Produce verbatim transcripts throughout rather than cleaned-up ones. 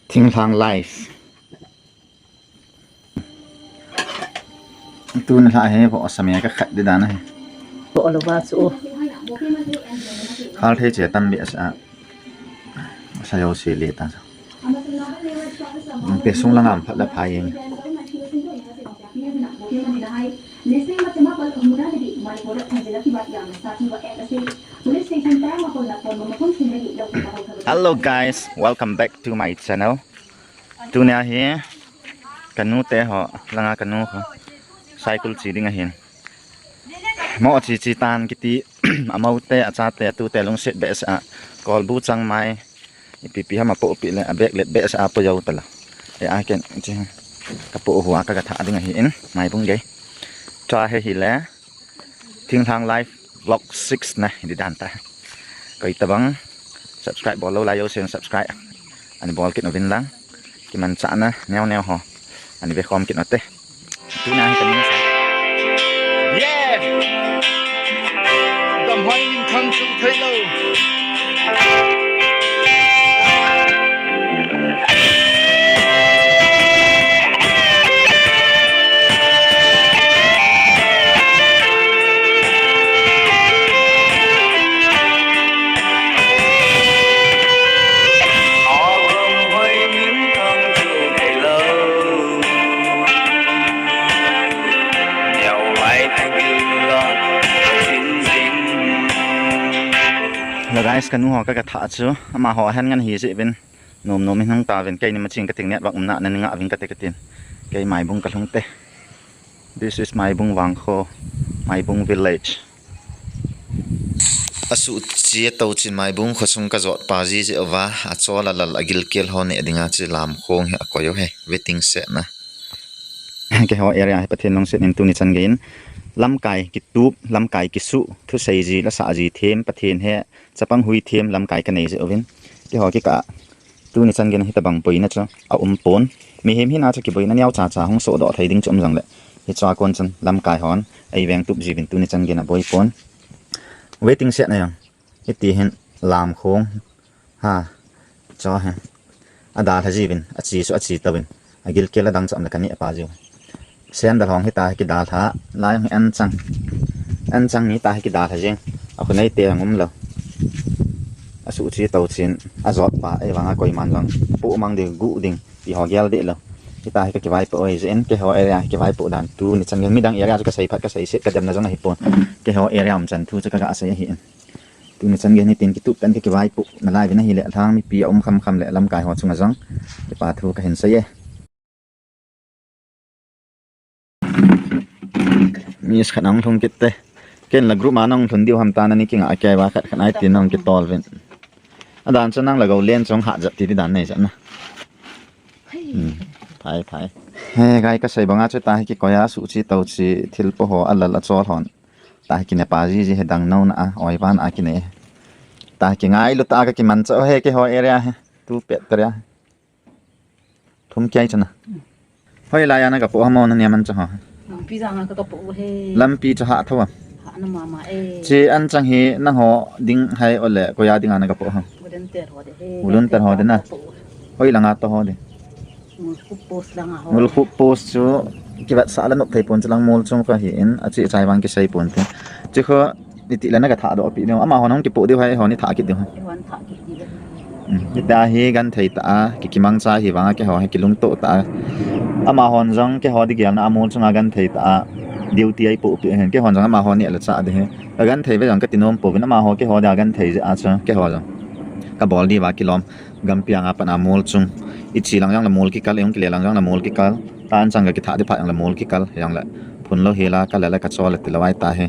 Thinglhang Live. Tuni lha hi vo asam e ka khat di dan ahi. Vo lo va chu. Hal thei che tam be asa. Sa yo si le ta. Pe sung la ngam phat la phai. Hello guys, welcome back to my channel. Tunia hi kanu te ho langa kanu ho cycle chi ding ahin. Mo chi chi tan kiti amau te achate atute lungset behseh a kolbu chang mai. Ipi pi hama po pi le a bag let behseh a po yau tala. E a ken chi ka po hua ka ga tha ding ahin Maibung gei. Cha he hi le. Thinglhang Live Vlog six na hi di dan ta. Koi tabang subscribe bol lo lai yo sen subscribe. Ani bol kit uvin lang. Kimanchahna neo neo ho. Ani ve khom kit ute. Tuna hi kami sa. Yeah. Dam hoi min thang chu thei lo. Hello guys, kanu ho ka ga tha chu, amaho hen ngan hi jeh uvin. Nom nom in hung ta uvin, keini machine ka ting net bak umna na ni nga uvin ka te ka tin. Kei Maibung ka lhung te. This is Maibung Vangkho, Maibung village. Asuh chi a to chin Maibung kho sung ka jot pa ji ji uva, a chol a lal a gilkel ho ne dinga chi lam khong hi a koi u he, waiting shed na. Keiho area hi Pathen lungset in tuni chan gei in lamkai kitup, lamkai kisuh, thusei ji, lasa ji them, Pathen he chapang hui them lamkai ka nei ji uvin. Keiho kikah Tuni chan gei in hitabang boina chu a um pon. Mihem hina chu kiboina neo cha cha hung sohdoh thei ding chu um jong le. Hichea kon chun lamkai hon ei veng tup jiuvin tuni chan gei in a boi pon. Waiting shed na jong. Hiti hin lam khong. Ha. Cho he. A dalha jiuvin. A chi chu a chi tauvin. A gilkel a dang chu um le ka neh pa jiu. Sandal hong hita hi kidalha, lai hong anchang. Anchang ni ta hi kidalha jing. A khunei te hong um lo. Asuh chi to chin, a jot pa, ei vang a koiman jong. Pu mang ding, gu ding, ti ho gel deh lo. Hita hi ka kivaipoh oi jeh in, keiho area hi kivaipoh dan tuni chan gei in midang area chu ka sei phat, ka sei set, ka demna jong ahi pon. Keiho area um chan thu chu ka ga sei ahi in. Tuni chan gei in hitin kitup tan ka kivaipoh, na lai vin ahi le, lhang mipi a um kham kham le, lamkai ho chunga jong. Kipa thu ka hin sei e. Miss khat nang lhung kit te. Ken la group ma nang lhun diu ham ta na ni kinga kei va khat khat ai ti nang kitol vin. A dan chu nang la go len chung ha jat ti ti dan nei jat na. Hmm. Phai, phai. He, gai ka sei banga chu ta hi kikoi a suh chi to chi thil po ho a lal a chol hon. Ta hi kine pa ji ji he dang no na a, oi van a kine. Ta hi kingai lu ta ka kiman cha he keiho area he. Tu pet ta ria. Thum kia chana. Hoi la ya na ka po hamo na niam an cha ha. Lampi jang a ka, ka po he. Lampi cha ha thawa. Ha na mama e. Chi an chang hi nang ho ding hai ole ko ya ding a na ka po ha. Volunteer ho de he. Volunteer ho de na. Ka po. Hoi la nga to ho de. Mulkhup post la nga ho. Mulkhup post chu kivat sa la nok thei pon chu lang mol chung ka hi in a chi chai vang ki sei pon te. Chi kho Iti le na ka thah doh pi diu. Amaho nang kipoh diu hai, ho ni thah kit diu hai. Eihon thah kit diu. Hmm. Hita hi genthei tah a, ki kimangcha hi vang a keiho hi kilungtoh tah a. Amahon jong keiho di gelna a mol chunga genthei tah a. Duty a eipoh pi hin keihon jong amaho ni le cha di hi. Ka genthei ve jong ka ti nom pouvin amaho keiho dia genthei jeh a chu keiho jong. Ka bol diu va kilom. Gampi anga pat a mol chung. I chi lang jong le mol kikal, i hung kile lang jong le mol kikal. Ta an chang ka kithah di phat jong le mol kikal. Jong le phun lou hi la ka le le ka chol le ti lou ai ta hi.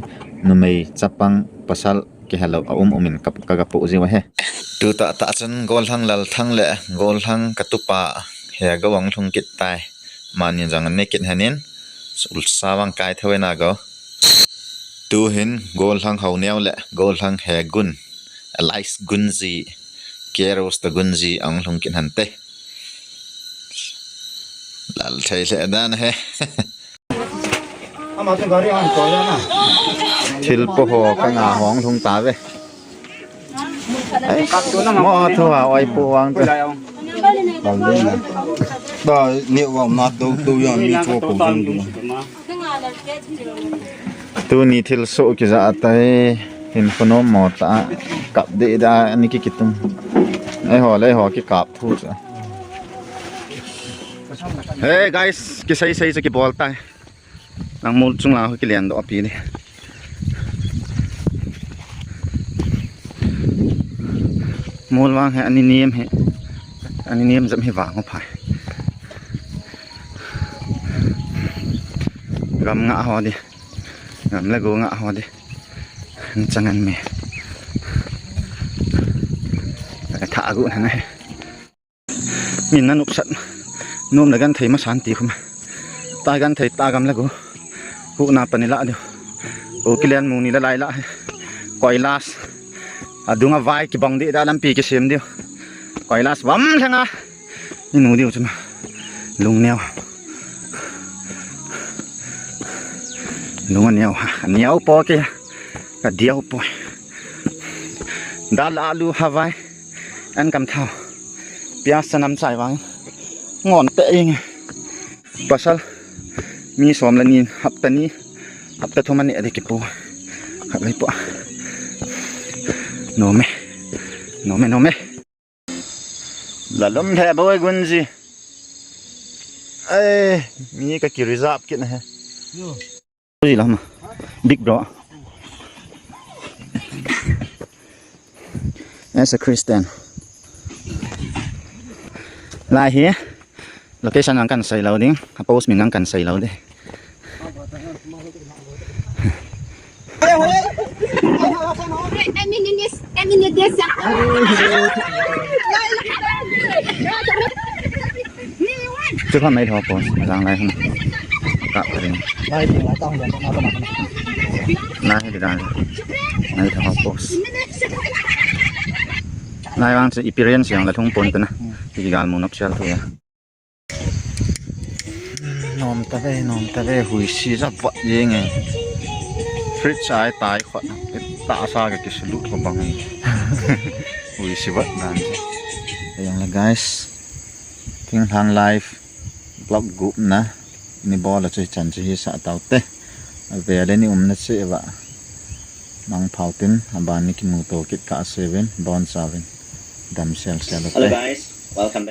Numei chapang pasal kihe lou a um um in ka, ka, ka poh jiu ahi. Tu tah tah chun Gollhang Lalthang le Gollhang ka tupa Hego ahung lhung kit tai. Amani jong an ne kit hen in. Ulsa vang kai thou in a go. Tu hin Gollhang Haoneo le Gollhang Hegun, alias Gunji, Keros to Gunji ahung lhung kit hen te. Lal thei lheh dan ahi. Thil po ho ka nga hung lhung ta ve. Ai, mo thu a oi po vang te. Tuni thil soh kija tai, hin phonom mo ta, kap de da, ani ki kitung. Ei ho, lei ho, ki kap thu cha. Hey guys, kisei sei cha kibol tai. Nang mol chung la ho kilian do api ni. Mol vang he ani niam he. Ani niam jam he vang ho phai. Gam nga ho di. Gam le go nga ho di. Ni changan me. Tha agu na na he. Min na nopsat nom le gan thei ma san ti khum. Ta gan thei ta gam le go. Hu na pani la diu. O kilian mu ni la lai la he. Koilas. Adunga vai kibang di da lampi kisem diu. Koilas vam lhenga. Inu diu chuma. Lung neo. Lung neo ha. Neo po ke. Ka diau po. Dal alu havai. An kam thau. Pias sanam chai vang. Ngon te ing. Pasal. Mi som la ni hapta ni. Hapta thum ani ade kipu. Khat lai po. Nome. Nome, nome. Lalom the boy gunji. Ai, mi ka ki reserve kit na he. Yo. Ji lam. Big bro. As a Christian. Lai hi. Location ang kan sei lo ding. A post min ang kan sei lo ding. Chu kha mai tho post, jang lai hung. Ka ring. Lai ding, lai tang ding, na ka na ka na. Lai hi ding. Mai tho post. Lai vang chu experience jang la thung pon ta na. Ki gal mu nop chal thu ya. Nom ta ve, nom ta ve, hui si ja vat jeng e. Fridge ai tai khot. Ta sa ka ki sulu ko bang e. Hui si vat dan. Ayang la guys. Thinglhang live vlog gup na ni bol a chu chan chu hi sa tau te. Ave le ni um na che va. Mang phau tin aban ni ki mu to kit ka se ven bon sa ven. Dam sel sel te. Hello guys, welcome back.